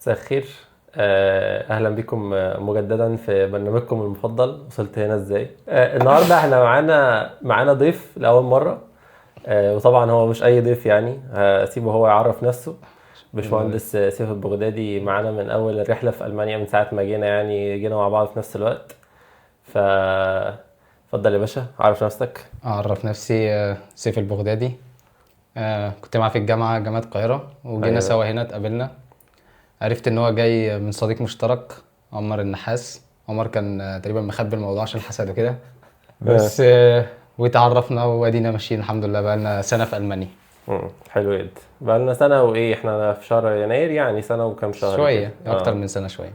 مساء الخير. اهلا بكم مجددا في برنامجكم المفضل وصلت هنا ازاي. النهارده احنا معانا ضيف لاول مرة، وطبعا هو مش اي ضيف، يعني هسيبه هو يعرف نفسه. باشمهندس سيف البغدادي معانا من اول الرحلة في المانيا، من ساعة ما جينا، يعني جينا مع بعض في نفس الوقت. ف اتفضل يا باشا، عرف نفسك. اعرف نفسي، سيف البغدادي. كنت معاه في الجامعة، جامعه القاهره، وجينا سوا هنا اتقابلنا. عرفت ان هو جاي من صديق مشترك، عمر النحاس. عمر كان تقريبا مخبي الموضوع عشان حسد وكده، بس وتعرفنا وادينا ماشيين الحمد لله. بقالنا سنة في المانيا. حلو جدا. بقالنا سنة وايه، احنا في شهر يناير، يعني سنة وكام شهر شوية كده. اكتر من سنة شوية.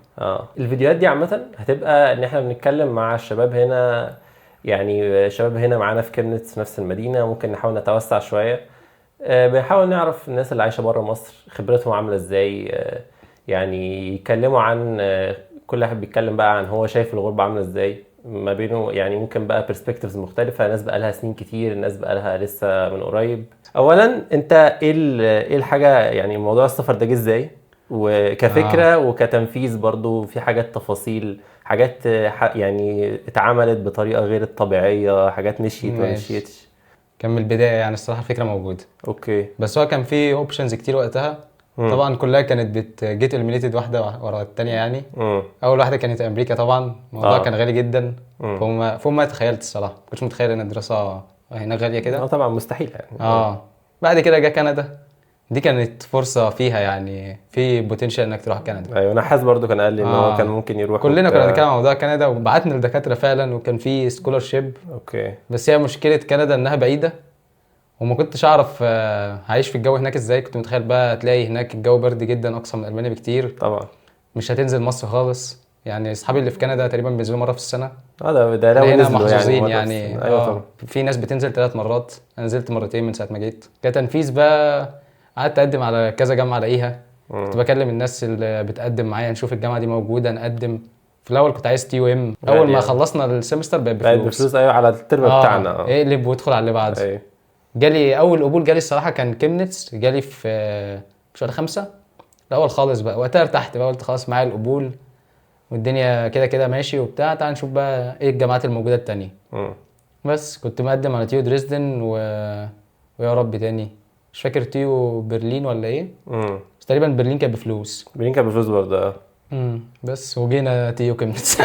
الفيديوهات دي عامة هتبقى ان احنا بنتكلم مع الشباب هنا، يعني الشباب هنا معانا في كيمنتس في نفس المدينة. ممكن نحاول نتوسع شوية، بنحاول نعرف الناس اللي عايشه بره مصر خبرتهم عامله ازاي، يعني يتكلموا عن، كل واحد بيتكلم بقى عن هو شايف الغربة عاملة ازاي ما بينه، يعني ممكن بقى perspectives مختلفة، ناس بقى لها سنين كتير، ناس بقى لها لسه من قريب. اولا انت ايه الحاجة، يعني موضوع السفر ده جه ازاي وكفكرة وكتنفيذ برضو، في حاجات تفاصيل، حاجات يعني اتعملت بطريقة غير الطبيعية، حاجات مشيت ما مشيتش. كان من البداية يعني الصراحة الفكرة موجودة. okay. بس هو كان في options كتير وقتها. طبعا كلها كانت بت get eliminated واحدة ورا الثانية يعني. اول واحدة كانت امريكا، طبعا الموضوع كان غالي جدا. فوق ما تخيلت الصراحة، ما كنتش متخيل ان الدراسة هناك غالية كده. طبعا مستحيل يعني. بعد كده جه كندا، دي كانت فرصة فيها يعني في potential انك تروح كندا. ايوه، انا حاسس برضو كان قال لي ان هو كان ممكن يروح. كلنا كنا بنتكلم عن موضوع كندا وبعتنا للدكاتره فعلا، وكان في scholarship. okay. بس هي مشكلة كندا انها بعيدة، وما كنتش اعرف هعيش في الجو هناك ازاي. كنت متخيل بقى تلاقي هناك الجو برد جدا، اقصى من المانيا بكتير. طبعا مش هتنزل مصر خالص، يعني اصحابي اللي في كندا تقريبا بينزلوا مرة في السنة. ده لو نزلوا محظوظين يعني. ايوه طبعا. في ناس بتنزل 3 مرات، انا نزلت مرتين من ساعة ما جيت. كتنفيذ بقى قعدت اقدم على كذا جامعه الاقيها. كنت بكلم الناس اللي بتقدم معايا، نشوف الجامعة دي موجودة نقدم. في الاول كنت عايز TUM. اول ما خلصنا ال semester بقت بفلوس. ايوه، على الترم بتاعنا. اقلب وادخل على اللي بعده. ايوه. جالي اول قبول جالي الصراحة كان كيمنتس، جالي في شهر 5 الاول خالص بقى. وقتها ارتحت بقى، قلت خلاص معايا القبول والدنيا كده كده ماشي وبتاع، تعال نشوف بقى ايه الجامعات الموجودة التانية. بس كنت مقدم على TU دريسدن ويا رب تاني مش فاكر TU برلين ولا ايه. بس تقريبا برلين كانت بفلوس. برلين كانت بفلوس برضه. بس وجينا TU كيمنتس.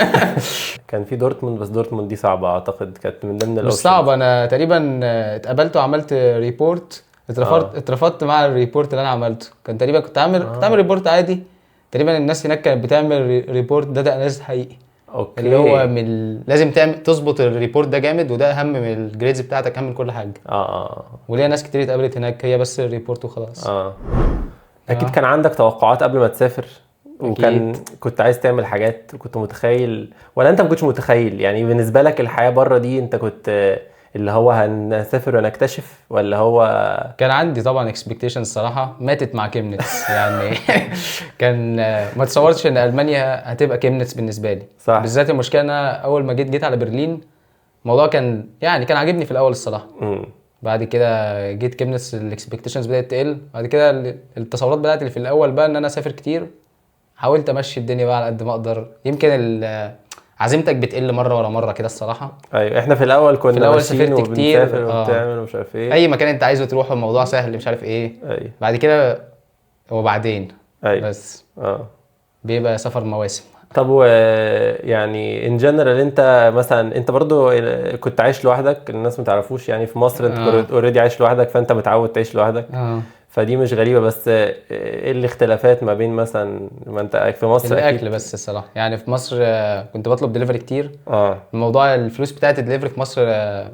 كان في دورتموند، بس دورتموند دي صعبة اعتقد، كانت من ضمن ال options. مش صعبة، انا تقريبا اتقبلت وعملت report. اترفضت مع ال report اللي انا عملته. كان تقريبا كنت عامل report عادي. تقريبا الناس هناك كانت بتعمل report data analysis حقيقي. okay. اللي هو لازم تعمل تظبط ال report ده جامد، وده اهم من ال grades بتاعتك، اهم من كل حاجة. وليا ناس كتير اتقابلت هناك، هي بس ال report وخلاص. اكيد كان عندك توقعات قبل ما تسافر، وكان كنت عايز تعمل حاجات وكنت متخيل، ولا انت ما كنتش متخيل؟ يعني بالنسبة لك الحياة بره دي انت كنت اللي هو هنسافر ونكتشف، ولا هو كان عندي طبعا expectations الصراحة ماتت مع كيمنتس يعني. كان ما تصورتش ان المانيا هتبقى كيمنتس بالنسبة لي. صح. بالذات المشكلة انا اول ما جيت على برلين، الموضوع كان يعني كان عاجبني في الاول الصراحة. بعد كده جيت كيمنتس ال expectations بدات تقل. بعد كده التصورات بدات اللي في الاول بقى ان انا اسافر كتير. حاولت امشي الدنيا بقى على قد ما اقدر. يمكن عزيمتك بتقل مرة ورا مرة كده الصراحة. ايوه، احنا في الاول كنا في الاول سافرت كتير وبنسافر وبتعمل ومش عارف ايه، اي مكان انت عايزه تروحه الموضوع سهل مش عارف ايه. ايوه. بعد كده وبعدين. ايوه. بس بيبقى سفر مواسم. طب و يعني in general انت مثلا، انت برضو كنت عايش لوحدك، الناس ما تعرفوش يعني في مصر انت already عايش لوحدك، فانت متعود تعيش لوحدك. فدي مش غريبة. بس ايه الاختلافات ما بين مثلا ما انت في مصر؟ الاكل أكيد. بس الصراحة يعني في مصر كنت بطلب دليفري كتير. الموضوع الفلوس بتاعت الدليفري في مصر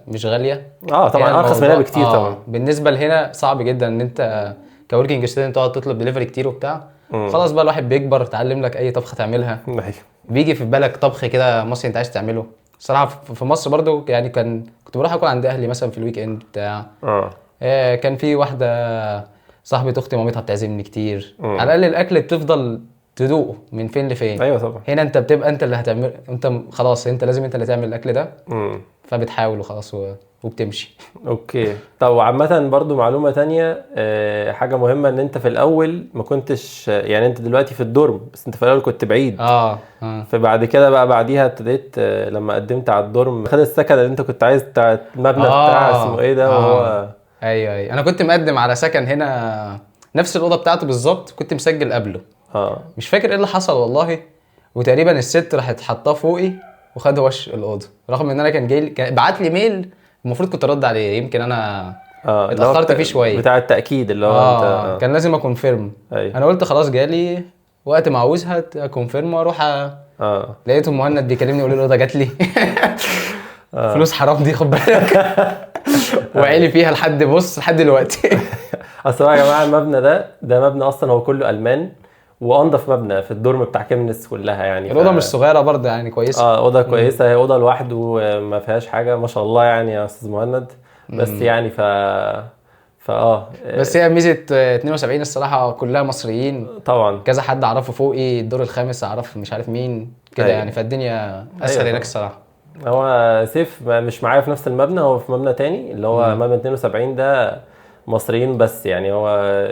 مش غالية. طبعا يعني ارخص منها بكتير. طبعا بالنسبة لهنا صعب جدا ان انت ك working student تقعد تطلب دليفري كتير وبتاع. خلاص بقى الواحد بيكبر، تعلم لك اي طبخه تعملها. بيجي في بالك طبخ كده مصري انت عايز تعمله. الصراحة في مصر برضو يعني كنت بروح اكل عند اهلي مثلا في ال weekend بتاع. كان في واحدة صاحبة اختي مامتها بتعزمني كتير. على الاقل الاكل بتفضل تدوقه من فين لفين. ايوه طبعا. هنا انت بتبقى انت اللي هتعمل، انت خلاص انت لازم انت اللي تعمل الاكل ده. فبتحاول وخلاص وبتمشي. okay. طب وعامة برضو معلومة تانية، حاجة مهمة، ان انت في الاول ما كنتش، يعني انت دلوقتي في ال dorm بس انت في الاول كنت بعيد. فبعد كده بقى بعديها ابتديت، لما قدمت على ال dorm خد السكن اللي انت كنت عايز بتاع المبنى بتاع اسمه ايه ده وهو ايوه انا كنت مقدم على سكن هنا نفس الاوضة بتاعته بالظبط، كنت مسجل قبله. مش فاكر ايه اللي حصل والله، وتقريبا الست راحت حطاه فوقي وخد وش الاوضة، رغم ان انا كان جاي بعت لي mail المفروض كنت ارد عليه، يمكن انا اتاخرت فيه شوية بتاع التاكيد اللي هو انت كان لازم ا confirm. أيوه. انا قلت خلاص جالي وقت ما عاوزها ا confirm واروح. لقيته مهند بيكلمني يقول لي الاوضة جات لي. فلوس حرام دي خد بالك. وعيلي فيها لحد بص لحد دلوقتي. اصل يا جماعة المبنى ده مبنى اصلا هو كله المان، وانضف مبنى في ال dorm بتاع كيمنس كلها يعني. الاوضة مش صغيرة برضه يعني، كويسة. اوضة كويسة، هي اوضة لوحده ما فيهاش حاجة ما شاء الله يعني يا استاذ مهند. بس يعني ف بس هي ميزة 72 الصراحة كلها مصريين طبعا، كذا حد اعرفه فوقي الدور الخامس اعرف مش عارف مين كده. أيوة. يعني فالدنيا اسهل هناك الصراحة. هو سيف مش معايا في نفس المبنى، هو في مبنى تاني اللي هو مبنى 72 ده مصريين بس يعني، هو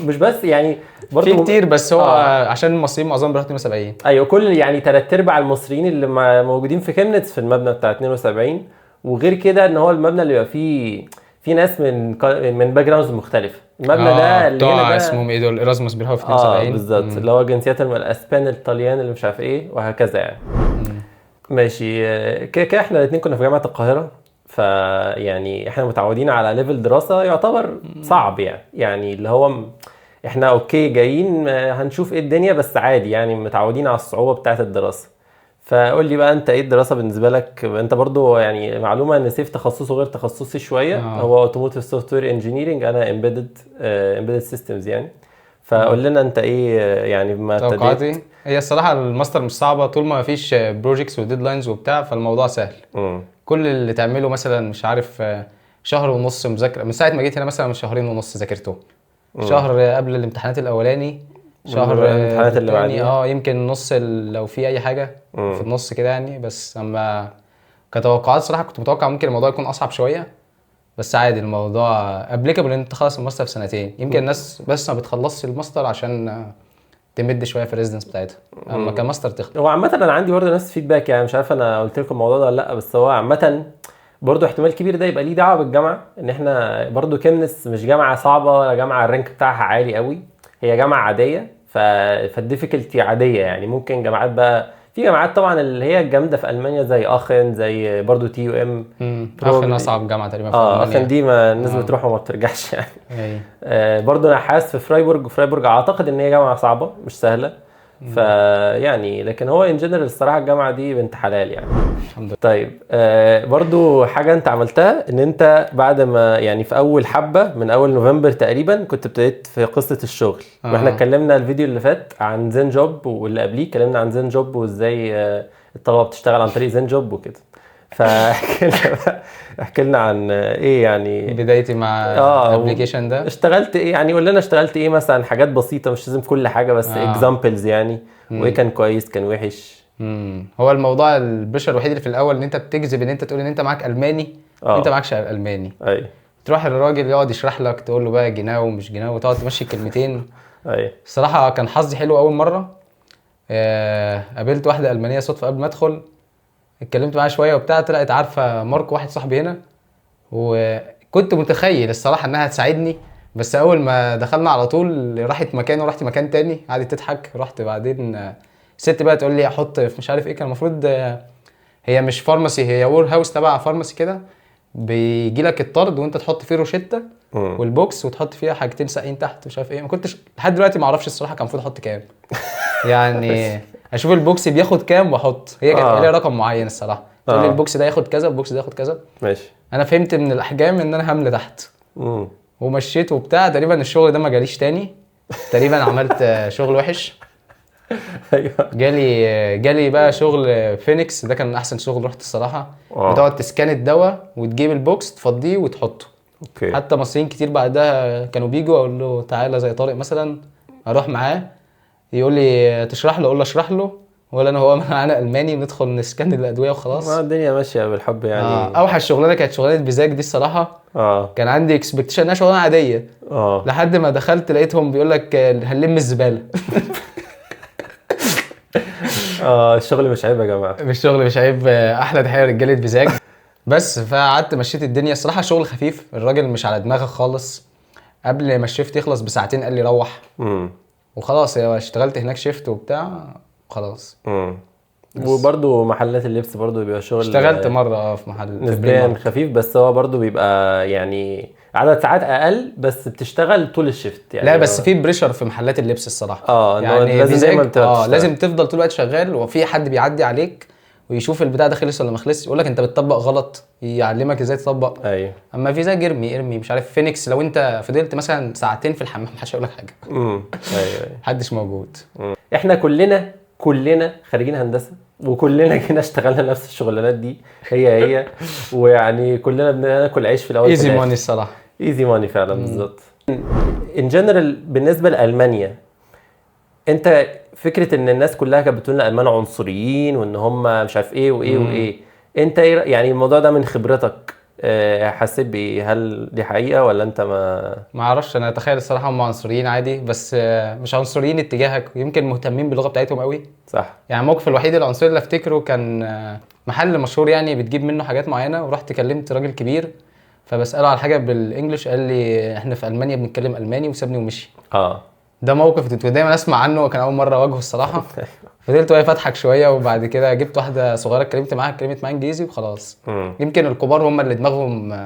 مش بس يعني برضه في كتير، بس هو عشان المصريين معظمهم بيروحوا 72. ايوه كل يعني 3/4 المصريين اللي موجودين في كيمنتس في المبنى بتاع 72. وغير كده ان هو المبنى اللي بيبقى فيه في ناس من backgrounds مختلفة. المبنى ده اللي هنا ده اسمهم ايه دول، ايرازموس بيروحوا في 72 بالظبط، اللي هو جنسيات الاسبان الطليان اللي مش عارف ايه وهكذا يعني. ماشي. كده احنا الاثنين كنا في جامعه القاهرة، فيعني احنا متعودين على level دراسة يعتبر صعب يعني اللي هو احنا okay جايين هنشوف ايه الدنيا، بس عادي يعني متعودين على الصعوبة بتاعه الدراسة. فقول لي بقى انت ايه الدراسة بالنسبة لك؟ انت برضو يعني معلومة ان سيف تخصصه غير تخصصي شوية. هو automotive software engineering، انا embedded systems يعني. فقول لنا انت ايه يعني ما توقعاتي. هي الصراحة الماستر مش صعبة طول ما فيش projects و deadlines وبتاع، فالموضوع سهل. كل اللي تعمله مثلا مش عارف شهر ونص مذاكرة من ساعة ما جيت هنا، مثلا من 2.5 شهر ذاكرته. شهر قبل الامتحانات الاولاني، شهر الامتحانات اللي بعديها، يمكن نص لو في اي حاجة في النص كده يعني. بس اما كتوقعات صراحة كنت متوقع ممكن الموضوع يكون اصعب شوية، بس عادي الموضوع applicable ان انت تخلص الماستر في 2 سنين. يمكن الناس بس ما بتخلصش الماستر عشان تمد شوية في ال residence بتاعتها، اما كماستر تخلص. هو عامة انا عندي برضه نفس feedback يعني، مش عارف انا قلت لكم الموضوع ده ولا لا، بس هو عامة برضه احتمال كبير ده يبقى ليه دعوه بالجامعة، ان احنا برضه كيمنس مش جامعه صعبة ولا جامعه ال rank بتاعها عالي قوي، هي جامعه عادية، فال difficulty عادية يعني. ممكن جامعات بقى، في جامعات طبعا اللي هي الجامدة في المانيا زي اخن، زي برضو TUM. اخن اصعب جامعه تقريبا في المانيا. اخن دي ما الناس بتروح وما بترجعش يعني. برضو انا حاسس في فرايبورج، فرايبورج اعتقد ان هي جامعه صعبة مش سهلة. فيعني لكن هو in general الصراحة الجامعة دي بنت حلال يعني، الحمد لله. طيب برضو حاجة انت عملتها، ان انت بعد ما يعني في اول حبه من اول نوفمبر تقريبا كنت ابتديت في قصة الشغل. واحنا اتكلمنا الفيديو اللي فات عن Zenjob، واللي قبليه اتكلمنا عن Zenjob وازاي الطلبة بتشتغل عن طريق Zenjob وكده. فاحكي لنا احكي لنا عن ايه يعني بدايتي مع ال application ده. اشتغلت ايه يعني؟ قول لنا اشتغلت ايه مثلا، حاجات بسيطة مش لازم كل حاجة، بس examples يعني. وايه كان كويس كان وحش. هو الموضوع ال pressure الوحيد اللي في الاول ان انت بتكذب ان انت تقول ان انت معاك الماني وانت معكش الماني. ايوه. تروح للراجل يقعد يشرح لك، تقول له بقى genau ومش genau، وتقعد تمشي الكلمتين. ايوه. الصراحة كان حظي حلو اول مرة. قابلت واحدة المانية صدفة قبل ما ادخل، اتكلمت معاها شوية وبتاع، طلعت عارفه ماركو واحد صاحبي هنا، وكنت متخيل الصراحة انها هتساعدني، بس اول ما دخلنا على طول راحت مكان ورحت مكان تاني، قعدت تضحك. رحت بعدين الست بقى تقول لي احط في مش عارف ايه، كان المفروض هي مش pharmacy، هي warehouse تبع pharmacy كده، بيجي لك الطرد وانت تحط فيه روشته وال box وتحط فيها حاجتين ساقين تحت مش عارف ايه. ما كنتش لحد دلوقتي ما اعرفش الصراحة كان المفروض احط كام يعني اشوف ال box بياخد كام واحط. هي كانت قايله رقم معين الصراحة، تقول لي ال box ده ياخد كذا، ال box ده ياخد كذا. ماشي. انا فهمت من الاحجام ان انا هملى تحت. ومشيت وبتاع. تقريبا الشغل ده ما جاليش تاني تقريبا، عملت شغل وحش. ايوه. جالي بقى شغل فينيكس، ده كان احسن شغل رحت الصراحة. بتقعد ت scan الدواء وتجيب ال box تفضيه وتحطه. okay. حتى مصريين كتير بعدها كانوا بيجوا اقول له تعالى، زي طارق مثلا، اروح معاه يقول لي تشرح له، اقول له اشرح له، ولا انا هو معانا الماني ندخل ن scan الادوية وخلاص. الدنيا ماشية بالحب يعني. اوحش شغلانة كانت شغلانة بيزاج دي الصراحة. كان عندي expectation انها شغلانة عادية، لحد ما دخلت لقيتهم بيقول لك هنلم الزبالة. الشغل مش عيب يا جماعة، الشغل مش عيب. احلى تحية رجاله بيزاج. بس فقعدت مشيت الدنيا الصراحة، شغل خفيف، الراجل مش على دماغك خالص. قبل ما ال shift يخلص بساعتين قال لي روح. وخلاص اشتغلت هناك shift وبتاع خلاص. وبرده محلات اللبس برده بيبقى شغل، اشتغلت مرة في محل نسبيا خفيف، بس هو برده بيبقى يعني عدد ساعات اقل، بس بتشتغل طول ال shift يعني. لا بس في pressure في محلات اللبس الصراحة. يعني لازم دايما لازم تفضل طول الوقت شغال، وفي حد بيعدي عليك ويشوف البتاع ده خلص ولا ما خلص، يقول لك انت بتطبق غلط، يعلمك ازاي تطبق. ايوه. اما في زي ارمي مش عارف فينيكس، لو انت فضلت مثلا ساعتين في الحمام محدش هيقول لك حاجة. ايوه محدش موجود. احنا كلنا خريجين هندسة، وكلنا جينا اشتغلنا نفس الشغلانات دي هي ويعني كلنا بناكل عيش في الاول. easy money الصراحة، easy money فعلا. بالظبط. in general بالنسبة لالمانيا، انت فكرة ان الناس كلها كانت بتقول الالمان عنصريين وان هم مش عارف ايه وايه وايه، انت إيه يعني الموضوع ده من خبرتك حسيت بايه؟ هل دي حقيقة ولا انت ما اعرفش؟ انا اتخيل الصراحة هم عنصريين عادي، بس مش عنصريين اتجاهك، يمكن مهتمين باللغة بتاعتهم قوي. صح. يعني الموقف الوحيد العنصري اللي افتكره كان محل مشهور يعني بتجيب منه حاجات معينة، ورحت كلمت راجل كبير فبساله على حاجة بال English، قال لي احنا في المانيا بنتكلم الماني، وسابني ومشي. ده موقف كنت دايما اسمع عنه، كان اول مرة اواجهه الصراحة. فضلت واقف اضحك شوية، وبعد كده جبت واحدة صغيرة اتكلمت معاها انجليزي وخلاص. يمكن الكبار هم اللي دماغهم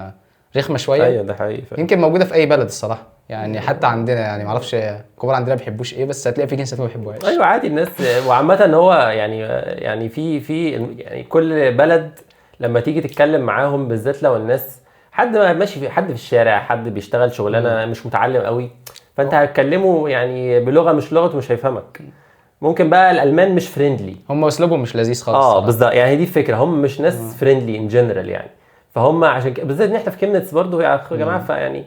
رخمة شوية. ايوه ده حقيقي. يمكن موجودة في اي بلد الصراحة يعني، حتى عندنا يعني ما اعرفش الكبار عندنا بيحبوش ايه، بس هتلاقي في جنسيات ما بيحبوهاش. ايوه عادي الناس. وعامة هو يعني في يعني كل بلد لما تيجي تتكلم معاهم، بالذات لو الناس حد ماشي في حد في الشارع، حد بيشتغل شغلانة مش متعلم قوي، فانت هتكلمه يعني بلغه مش لغته مش هيفهمك. ممكن بقى الالمان مش friendly، هم اسلوبهم مش لذيذ خالص. بالظبط، يعني دي الفكرة، هم مش ناس friendly in general يعني. فهم عشان بالذات ان احنا في كيمنتس برضه يا جماعة، فيعني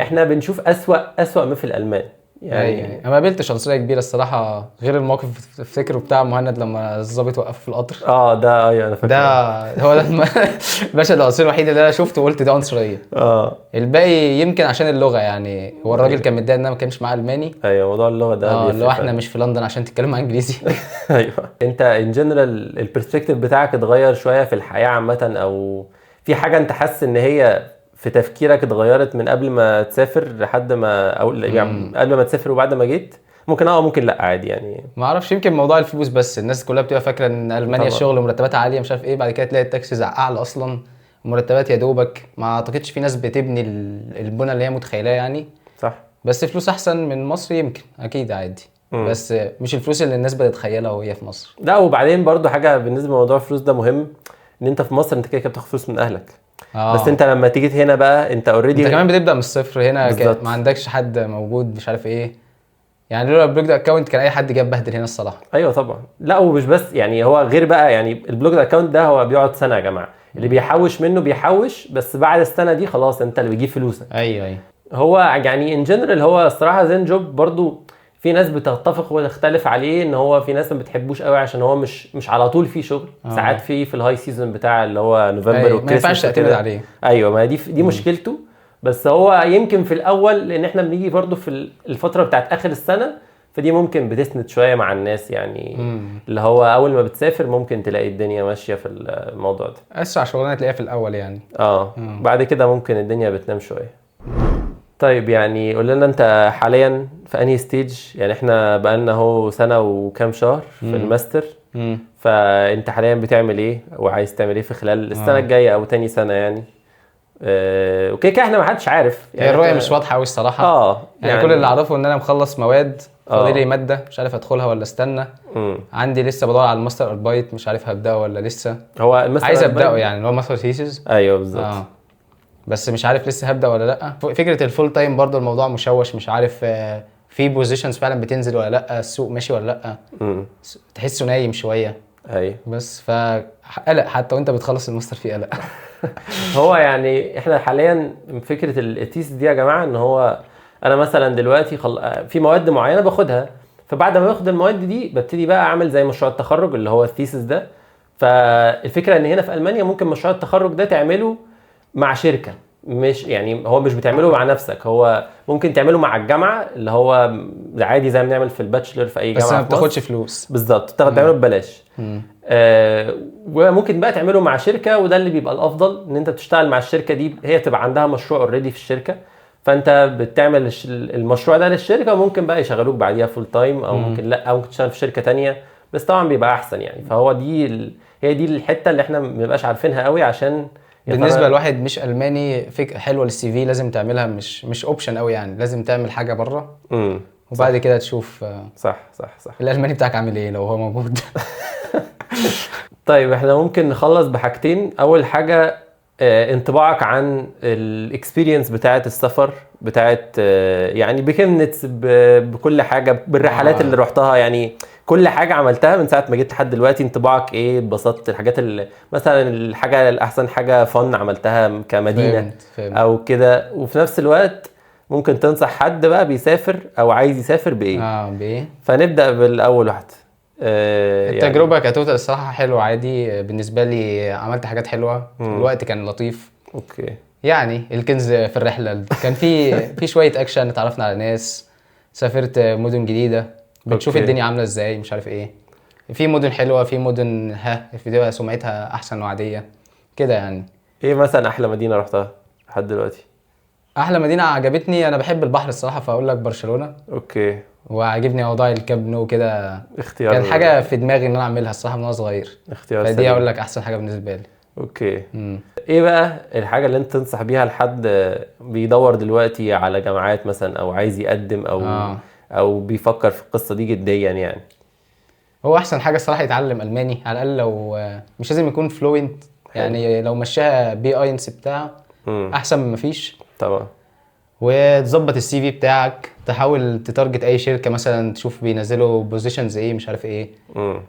احنا بنشوف اسوأ ما في الالمان يعني. انا ما قابلتش عنصرية كبيرة الصراحة، غير الموقف افتكره بتاع مهند لما الظابط وقف في القطر. ده ايوه انا فاكر ده هو ده المشهد العنصري الوحيد اللي انا شفته وقلت ده عنصرية. الباقي يمكن عشان اللغة يعني، هو الراجل كان متضايق ان انا ما كانش معاه الماني. ايوه موضوع اللغة ده اللي هو احنا مش في لندن عشان تتكلم انجليزي. ايوه. انت in general ال perspective بتاعك اتغير شوية في الحياة عامة، او في حاجة انت حاسس ان هي في تفكيرك اتغيرت من قبل ما تسافر لحد ما او يعني قبل ما تسافر وبعد ما جيت؟ ممكن ممكن لا عادي يعني، ما اعرفش. يمكن موضوع الفلوس بس، الناس كلها بتبقى فاكره ان المانيا الشغل ومرتباتها عالية مش عارف ايه، بعد كده تلاقي ال taxes اعلى اصلا، مرتبات يا دوبك. ما اعتقدش في ناس بتبني البنى اللي هي متخيلاه يعني. صح. بس فلوس احسن من مصر يمكن اكيد عادي. بس مش الفلوس اللي الناس بتتخيلها وهي في مصر. لا وبعدين برضو حاجة بالنسبة لموضوع الفلوس ده مهم، ان انت في مصر انت كده كده بتاخد فلوس من اهلك. بس انت لما تيجي هنا بقى انت already انت كمان بتبدا من الصفر هنا، ما عندكش حد موجود مش عارف ايه يعني. لولا ال blocked account كان اي حد جاب بهدل هنا الصراحة. ايوه طبعا. لا ومش بس يعني هو غير بقى يعني ال blocked account ده هو بيقعد سنة يا جماعة، اللي بيحوش منه بيحوش، بس بعد السنة دي خلاص انت اللي بتجيب فلوسك. ايوه. هو يعني in general هو الصراحة Zenjob برضو في ناس بتتفق وتختلف عليه، ان هو في ناس ما بتحبوش قوي عشان هو مش على طول في شغل. ساعات في ال high season بتاع اللي هو نوفمبر ما ينفعش تعتمد عليه. ايوه ما دي مشكلته. بس هو يمكن في الاول لان احنا بنيجي برضو في الفترة بتاعت اخر السنة، فدي ممكن بتسند شوية مع الناس يعني. اللي هو اول ما بتسافر ممكن تلاقي الدنيا ماشية في الموضوع ده، اسرع شغلانة تلاقيها في الاول يعني. بعد كده ممكن الدنيا بتنام شوية. طيب يعني قول لنا انت حاليا في انهي stage؟ يعني احنا بقالنا اهو سنة وكام شهر في الماستر. فانت حاليا بتعمل ايه وعايز تعمل ايه في خلال السنة الجاية او تاني سنة يعني؟ okay كده احنا ما حدش عارف يعني، الرؤية مش واضحة قوي الصراحة. يعني كل اللي اعرفه ان انا مخلص مواد، فاضل لي مادة مش عارف ادخلها ولا استنى. عندي لسه بدور على ال Masterarbeit مش عارف هبداه ولا لسه. هو الماستر عايز ابداه يعني اللي هو master thesis. ايوه بالظبط. بس مش عارف لسه هبدا ولا لا. فكرة ال full time برضو الموضوع مشوش، مش عارف في positions فعلا بتنزل ولا لا، السوق ماشي ولا لا. تحسه نايم شوية. ايوه بس فقلق حتى وانت بتخلص الماستر في قلق. هو يعني احنا حاليا فكرة ال thesis دي يا جماعة، ان هو انا مثلا دلوقتي في مواد معينة باخدها، فبعد ما باخد المواد دي ببتدي بقى اعمل زي مشروع التخرج اللي هو ال thesis ده. فالفكرة ان هنا في المانيا ممكن مشروع التخرج ده تعمله مع شركة، مش يعني هو مش بتعمله مع نفسك، هو ممكن تعمله مع الجامعة اللي هو عادي زي ما بنعمل في ال bachelor في اي جامعه، بس ما بتاخدش فلوس. بالظبط، تعمله ببلاش. وممكن بقى تعمله مع شركة، وده اللي بيبقى الافضل، ان انت بتشتغل مع الشركة دي، هي تبقى عندها مشروع already في الشركة، فانت بتعمل المشروع ده للشركة، وممكن بقى يشغلوك بعديها full time، او ممكن لا، او ممكن تشتغل في شركة تانية، بس طبعا بيبقى احسن يعني. فهو دي هي دي الحتة اللي احنا ما بنبقاش عارفينها قوي، عشان بالنسبة لواحد مش الماني فكرة حلوة لل CV لازم تعملها، مش option قوي يعني، لازم تعمل حاجة بره وبعد كده تشوف. صح صح صح. الالماني بتاعك عامل ايه لو هو موجود. طيب احنا ممكن نخلص بحاجتين. اول حاجة انطباعك عن ال experience بتاعه السفر، بتاعه يعني بكيمنتس، بكل حاجة، بالرحلات اللي رحتها، يعني كل حاجة عملتها من ساعة ما جيت لحد دلوقتي، انطباعك ايه؟ اتبسطت؟ الحاجات اللي مثلا الحاجة الاحسن حاجة fun عملتها كمدينه فهمت. او كده. وفي نفس الوقت ممكن تنصح حد بقى بيسافر او عايز يسافر بايه؟ بايه؟ فنبدا بالاول واحدة. التجربة يعني ك total الصراحة حلوة عادي بالنسبة لي، عملت حاجات حلوة، الوقت كان لطيف. okay. يعني الكنز في الرحلة كان في شوية اكشن، اتعرفنا على ناس، سافرت مدن جديدة، بتشوف الدنيا عامله ازاي، مش عارف ايه، في مدن حلوة، في مدن في سمعتها احسن وعاديه كده يعني. ايه مثلا احلى مدينة رحتها لحد دلوقتي؟ احلى مدينة عجبتني، انا بحب البحر الصراحة، فاقول لك برشلونة. okay. وعجبني اوضاع الكامب نو كده، اختيار كان حاجة في دماغي ان انا اعملها الصراحة من وانا صغير، اختيار فدي اقول لك احسن حاجة بالنسبة لي. okay. ايه بقى الحاجة اللي انت تنصح بيها لحد بيدور دلوقتي على جامعات مثلا، او عايز يقدم، او او بيفكر في القصة دي جديا يعني؟ هو احسن حاجة الصراحة يتعلم الماني، على الاقل لو مش لازم يكون fluent يعني، لو مشاها B eins بتاع احسن من مفيش طبعا. وتظبط ال CV بتاعك، تحاول ت target اي شركة مثلا، تشوف بينزلوا positions ايه، مش عارف ايه.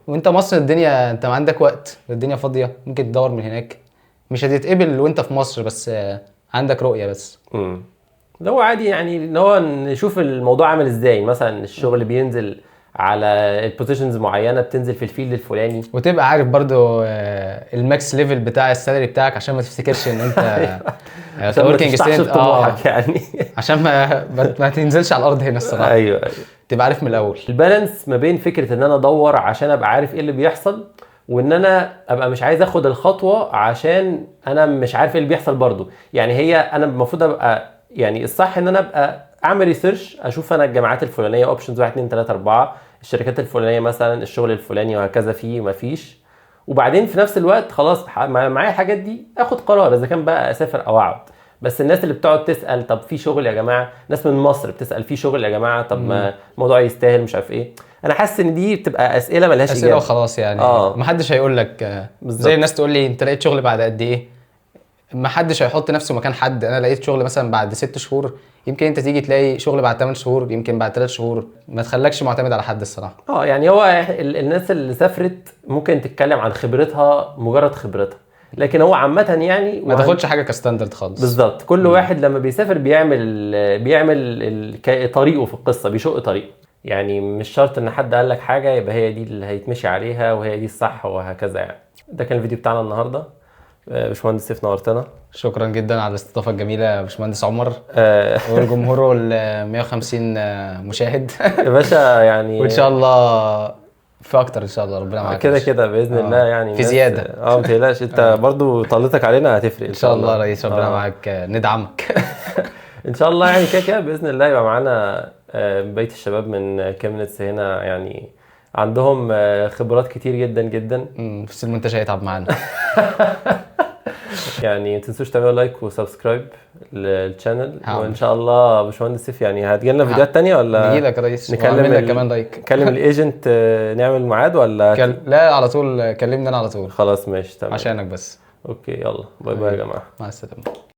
وانت مصر الدنيا انت ما عندك وقت، الدنيا فاضية، ممكن تدور من هناك، مش هتتقبل وانت في مصر، بس عندك رؤية بس. ده هو عادي يعني، ان هو نشوف الموضوع عامل ازاي، مثلا الشغل بينزل على ال positions معينة، بتنزل في ال field الفلاني، وتبقى عارف برضو ال max level بتاع ال salary بتاعك، عشان ما تفتكرش ان انت working student طموحك يعني، عشان ما تنزلش على الارض هنا الصراحة. ايوه تبقى عارف من الاول ال balance ما بين فكرة ان انا ادور عشان ابقى عارف ايه اللي بيحصل، وان انا ابقى مش عايز اخد الخطوة عشان انا مش عارف ايه اللي بيحصل برضو. يعني هي انا المفروض ابقى يعني الصح ان انا ابقى اعمل research، اشوف انا الجامعات الفلانية options 1 2 3 4، الشركات الفلانية مثلا، الشغل الفلاني، وهكذا، فيه ما فيش. وبعدين في نفس الوقت خلاص معايا الحاجات دي، اخد قرار اذا كان بقى اسافر او اقعد. بس الناس اللي بتقعد تسال طب في شغل يا جماعة، ناس من مصر بتسال في شغل يا جماعة، طب ما الموضوع يستاهل، مش عارف ايه. انا حاسس ان دي بتبقى اسئلة ملهاش اجابه، اسئلة وخلاص يعني. محدش هيقول لك. زي الناس تقول لي انت لقيت شغل بعد قد ايه، ما حدش هيحط نفسه مكان حد. انا لقيت شغل مثلا بعد 6 شهور، يمكن انت تيجي تلاقي شغل بعد 8 شهور، يمكن بعد 3 شهور. ما تخلكش معتمد على حد الصراحة. يعني هو الناس اللي سافرت ممكن تتكلم عن خبرتها، مجرد خبرتها، لكن هو عامة يعني ما تاخدش حاجة ك standard خالص. بالظبط. كل واحد لما بيسافر بيعمل طريقه في القصة، بيشق طريقه يعني. مش شرط ان حد قال لك حاجة يبقى هي دي اللي هيتمشي عليها وهي دي الصح وهكذا يعني. ده كان الفيديو بتاعنا النهارده. باشمهندس سيف نورتنا، شكرا جدا على الاستضافة الجميلة يا باشمهندس عمر والجمهور ال 150 مشاهد يا باشا يعني، وان شاء الله في اكتر ان شاء الله، ربنا معاك كده كده باذن الله يعني في زيادة. ما تقلقش، انت برضو طلتك علينا هتفرق ان شاء الله يا ريس، ربنا معاك، ندعمك ان شاء الله يعني. كده كده باذن الله يبقى معانا بقية الشباب من كيمنتس هنا، يعني عندهم خبرات كتير جدا جدا. بس المنتج هيتعب معانا يعني. ما تنسوش تعملوا like و subscribe لل channel، وان شاء الله باشمهندس سيف يعني هتجي لنا فيديوهات ثانية ولا نجي لك يا ريس؟ نكلم لك كمان like، نكلم ال agent، نعمل ميعاد ولا لا على طول كلمني انا على طول. خلاص ماشي تمام، عشانك بس. okay يلا bye bye يا جماعة، مع السلامة.